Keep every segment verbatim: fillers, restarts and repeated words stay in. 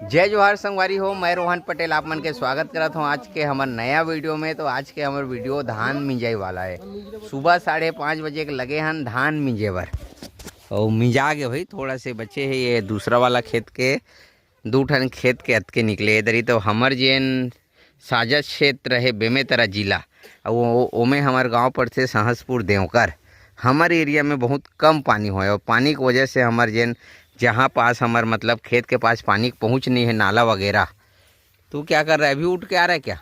जय जोहार संगवारी हो, मैं रोहन पटेल आप मन के स्वागत करत हूँ आज के हमर नया वीडियो में। तो आज के हमर वीडियो धान मिंजाई वाला है। सुबह साढ़े पाँच बजे के लगे हन धान मिंजे बर। और मिंजा गे भाई, थोड़ा से बचे है ये दूसरा वाला खेत के, दू ठन खेत के अतके निकले। इधर ही तो हमर जेन साझा क्षेत्र है बेमेतरा जिला, अउ ओ-, ओमे हमर गांव पड़थे सहसपुर देवकर। हमर एरिया में बहुत कम पानी होय और पानी के वजह से हमर जेन, जहां पास हमर मतलब खेत के पास पानी के पहुंच नहीं है, नाला वगैरह। तू क्या कर रहा है, अभी उठ के आ रहा है क्या?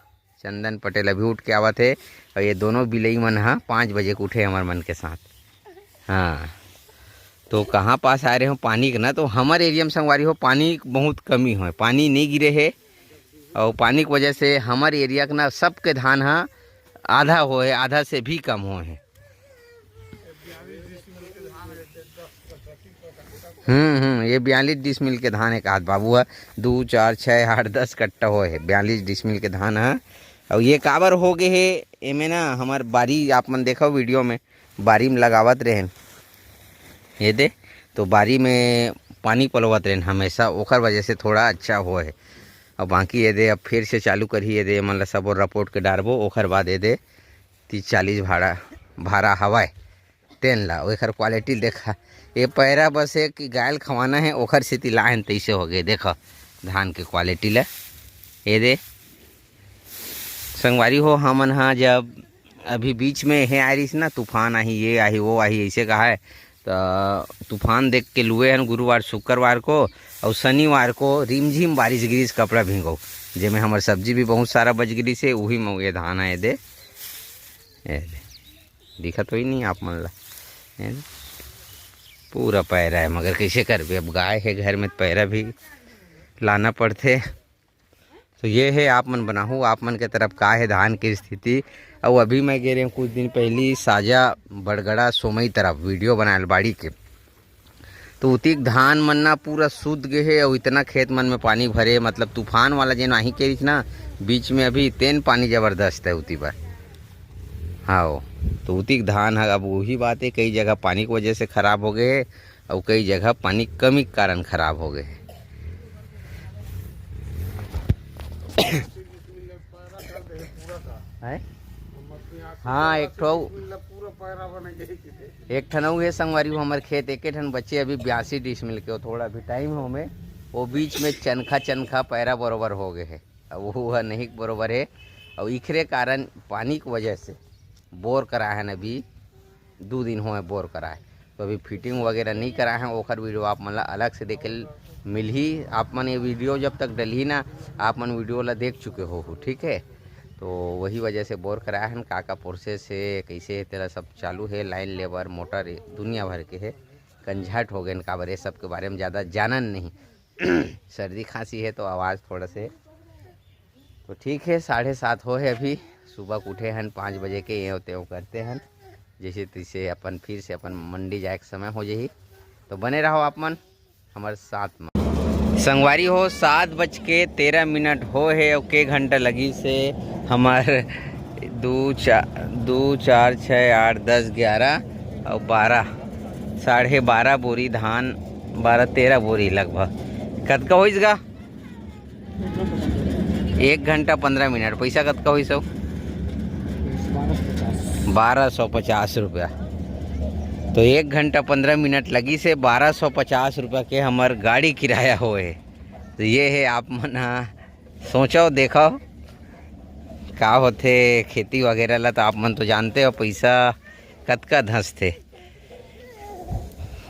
चंदन पटेल अभी उठ के आवत है। और ये दोनों बिलई मन हा पाँच बजे के उठे हमर मन के साथ। हाँ, तो कहाँ पास आ रहे हो पानी के ना, तो हमर एरिया में संगवारी हो पानी बहुत कमी हो, पानी नहीं गिरे है। और पानी के वजह से हमर एरिया के ना सबके धान हा आधा हो है, आधा से भी कम हो है। हम्म हम्म ये बयालीस डिसमिल के धान एक आध बाबू है। दू चार छः आठ दस कट्टा हो है, बयालीस डिसमिल के धान है। और ये काबर हो गए है, एमे ना हमर बारी आप मन देखो वीडियो में, बारी में लगावत रहेन। ये दे, तो बारी में पानी पलोवत रहेन हमेशा, ओकर वजह से थोड़ा अच्छा हो है। अब बाकी ये दे, अब फिर से चालू करही ये दे, मतलब सब और रिपोर्ट के डारबो, ओकर बाद ये दे तीस चालीस भाड़ा भाड़ा हवाए। तेन ला ओखर क्वालिटी देखा। ये पैरा बस है कि गायल खवाना है, ओखर सेती लाइन तैसे हो गए। देखो धान के क्वालिटी ला। ये दे संगवारी हो, हमन हा जब अभी बीच में हे आय रहिस ना, तूफान आही, ये आही, वो आही, ऐसे कहा है, तो तूफान देख के लुए हन गुरुवार शुक्रवार को। और शनिवार को रिमझिम बारिश गिरिस, कपड़ा भींगो, जेमे हमर सब्जी भी बहुत सारा बच गिरिस है, वही में ये धान आए दे। ये दे, दिखत होही नहीं आप मन ला, है ना? पूरा पैरा है, मगर कैसे करबे, अब गाय है घर में, तो पैरा भी लाना पड़थे। तो ये है, आप मन बनाहू, आप मन के तरफ का है धान की स्थिति। और अभी मैं गे रहे हूँ कुछ दिन पहली साजा बड़गड़ा सोमई तरफ वीडियो बनायल बाड़ी के, तो उतिक धान मन ना पूरा सूत गे हे और इतना खेत मन में पानी भरे, मतलब तूफान वाला जेन आही के रहिस ना बीच में, अभी तेन पानी जबरदस्त है उती बर। हाँ, तो उतिक धान है। अब वही बात है, कई जगह पानी की वजह से खराब हो गए है और कई जगह पानी कमी के कारण खराब हो गए है। हैं? हाँ, एक ठो एक ठन अउ हे संगवारी हो, हमर खेत एके ठन बचे अभी बयासी डिसमिल के, वो थोड़ा अभी टाइम हो में, वो बीच में चनखा चनखा पैरा बरोबर हो गए है। अब वो ह नहीं बरोबर है, और इखरे कारण पानी की वजह से बोर करा है न, अभी दू दिन होए बोर करा है, तो अभी फिटिंग वगैरह नहीं करा है। ओखर वीडियो आप मन ला अलग से देखे ल मिलही। आप मन ये वीडियो जब तक डलही ना, आप मन वीडियो ला देख चुके हो, ठीक है। तो वही वजह से बोर करा है, का का प्रोसेस है, कैसे है, तेला सब चालू है, लाइन लेबर मोटर दुनिया भर के है। कंझट हो गए, काबर ये सब के बारे में ज़्यादा जानन नहीं। सर्दी खांसी है तो आवाज़ थोड़ा से, तो ठीक है। साढ़े सात हो है अभी, सुबह के उठे हन पाँच बजे के, ये तेव करते हन, जैसे तैसे अपन फिर से अपन मंडी जाए के समय हो जाही। तो बने रहो आप मन हमर साथ में। संगवारी हो, सात बज के तेरह मिनट हो है और के घंटा लगी से हमर दू चार, दू चार छः आठ दस ग्यारह और बारह, साढ़े बारह बोरी धान, बारह तेरह बोरी लगभग। कतका होइस गा? एक घंटा पन्द्रह मिनट। पैसा कतका होइस हो? बारह सौ पचास रुपया। तो एक घंटा पन्द्रह मिनट लगी से बारह सौ पचास रुपया के हमर गाड़ी किराया होए। तो ये है, आप मन हा सोचो, देखो का होथे खेती वगैरह ला, तो आप मन तो जानते हो पैसा कतका धंसथे।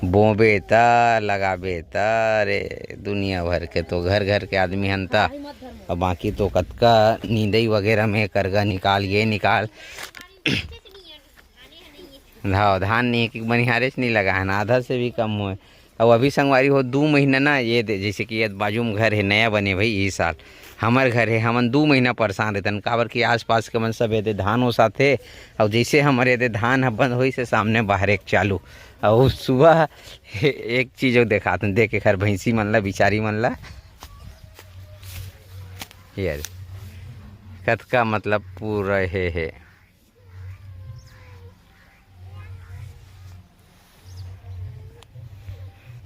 बोबे त, लगाबे त, अरे दुनिया भर के तो घर घर के आदमी हन त। अब बाकी तो कतका नींदई वगैरह में करगा निकाल, ये निकाल। धाव धान नहीं कि बनिहारेच नहीं लगा है ना, आधा से भी कम होए। और अभी संगवारी हो, दू महीना ना ये दे, जैसे कि ये बाजू में घर है नया बने भाई, ये साल हमर घर है, हमन दू महीना परेशान रहतन, काबर कि आसपास के मन सब ये दे धान ओसाथे। और जैसे हमर ये दे धान ह बंद होइस हे, सामने बाहर एक चालू, और सुबह एक चीज और देखात हन, देख एखर भैंसी मन ला, बिचारी मन ला, ये कतका मतलब पूरा हे, हे।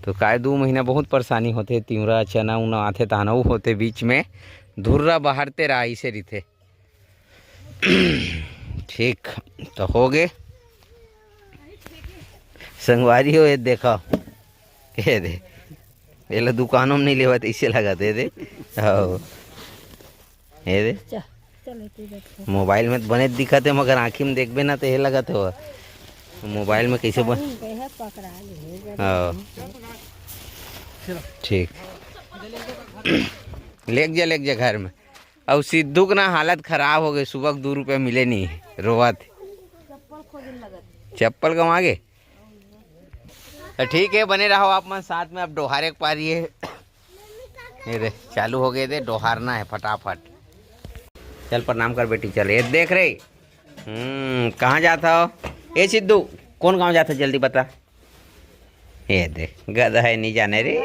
तो काय दू महीना बहुत परेशानी होथे, तिवरा चना उना आथे तहान अउ होथे, बीच में धुर्रा बहारते रहा, इसे रिथे। ठीक, तो हो गे संगवारी हो, ये देखो, ये दे, ये ला दुकानों में नहीं लेवत, इसे लगत हे, ये दे, हो, ये दे। चल, चल, तू बैठ। मोबाइल में तो बने दिखत हे, मगर आँखी में देखबे ना तो ये लगत हे वो। मोबाइल में कैसे बन, टाइम पे है, पकड़ा ले, हाँ। ठीक। लेग जा, लेग जा घर में। अउ सिद्धू के ना हालत खराब हो गई, सुबह के दू रुपया मिले नहीं, रोवत। चप्पल गंवा गे। तो ठीक है, बने रहो आप मन साथ में। अब डोहारे के पारी है। ये दे, चालू हो गए दे, डोहारना है फटाफट। चल प्रणाम कर बेटी, चल। ये देख रे, हम्म, कहाँ जात हो? ए सिद्धू, कौन गाँव जात हो, जल्दी बता। ये दे, गधा है, नहीं जाने रे,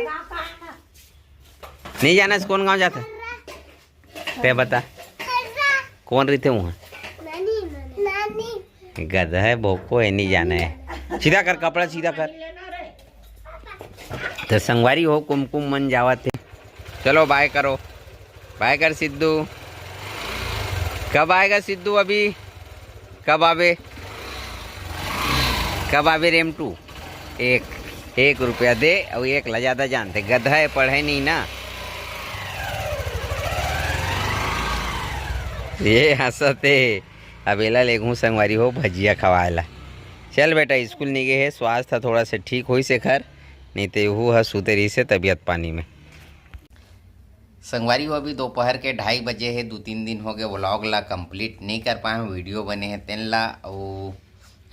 नहीं जाने से कौन गाँव जात है? ते बता, कौन रहिथे उहाँ? गधा है, भोको है, नहीं जाने है। सीधा कर, कपड़ा सीधा कर। तो संगवारी हो, कुमकुम मन जावत हे। चलो बाय करो, बाय कर सिद्धू। कब आएगा सिद्धू? अभी कब आवे, कब आवे रेमटू? एक, एक रुपया दे, अउ एक ला ज्यादा जानथे, गधा है, पढ़े नहीं ना। ये हंसत हे। अब एला लेगहूँ संगवारी हो भजिया खवाए ला। चल बेटा, स्कूल नहीं गए है, स्वास्थ्य थोड़ा से ठीक होइस एखर, नहीं तो यहू ह सूते रहिस हे तबियत पानी में। संगवारी हो, अभी दोपहर के ढाई बजे हे, दू तीन दिन हो गए व्लॉग ला कंप्लीट नहीं कर पाए हूँ, वीडियो बने हे तेन ला, अउ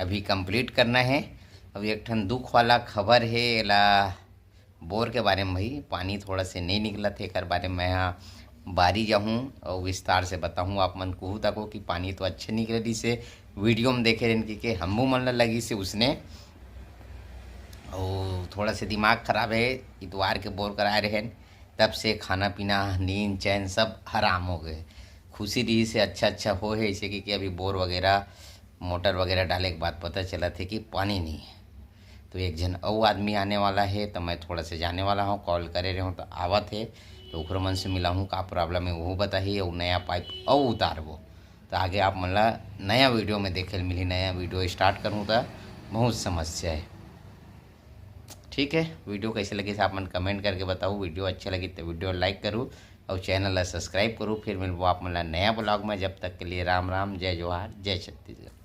अभी कंप्लीट करना है। अभी एक ठन दुख वाला खबर हे, एला बोर के बारे में भाई, पानी थोड़ा से नहीं निकलत हे, एकर बारे में मैं हा बारी जाहूँ और विस्तार से बताहूँ आप मन। कहूँ तको कि पानी तो अच्छे निकले रहिस हे, वीडियो में देखे रहन कि, कि हमू मन ला लगिस हे उसने। और थोड़ा से दिमाग खराब है, इतवार के बोर कराए रहन, तब से खाना पीना, नींद चैन सब हराम हो गए। खुशी रहिस हे, अच्छा अच्छा हो है, जैसे कि, कि अभी बोर वगैरह, मोटर वगैरह डाले के बाद पता चलत हे कि पानी नहीं है। तो एक झन अउ आदमी आने वाला है, तो मैं थोड़ा से जाने वाला हूँ, कॉल करे रहे हूँ तो आवत है, तो ओकरो मन से मिलाहूँ, का प्रॉब्लम है वो बताही, और नया पाइप अउ उतारबो। तो आगे आप मन ला नया वीडियो में देखे ल मिली, नया वीडियो स्टार्ट करूँ तो बहुत समस्या है। ठीक है, वीडियो कैसे लगिस आप मन कमेंट करके बताओ, वीडियो अच्छे लगिस तो वीडियो लाइक करूँ और चैनल ला सब्सक्राइब करूँ। फिर मिलबो आप मन ला नया ब्लॉग में, जब तक के लिए राम राम, जय जोहार, जय छत्तीसगढ़।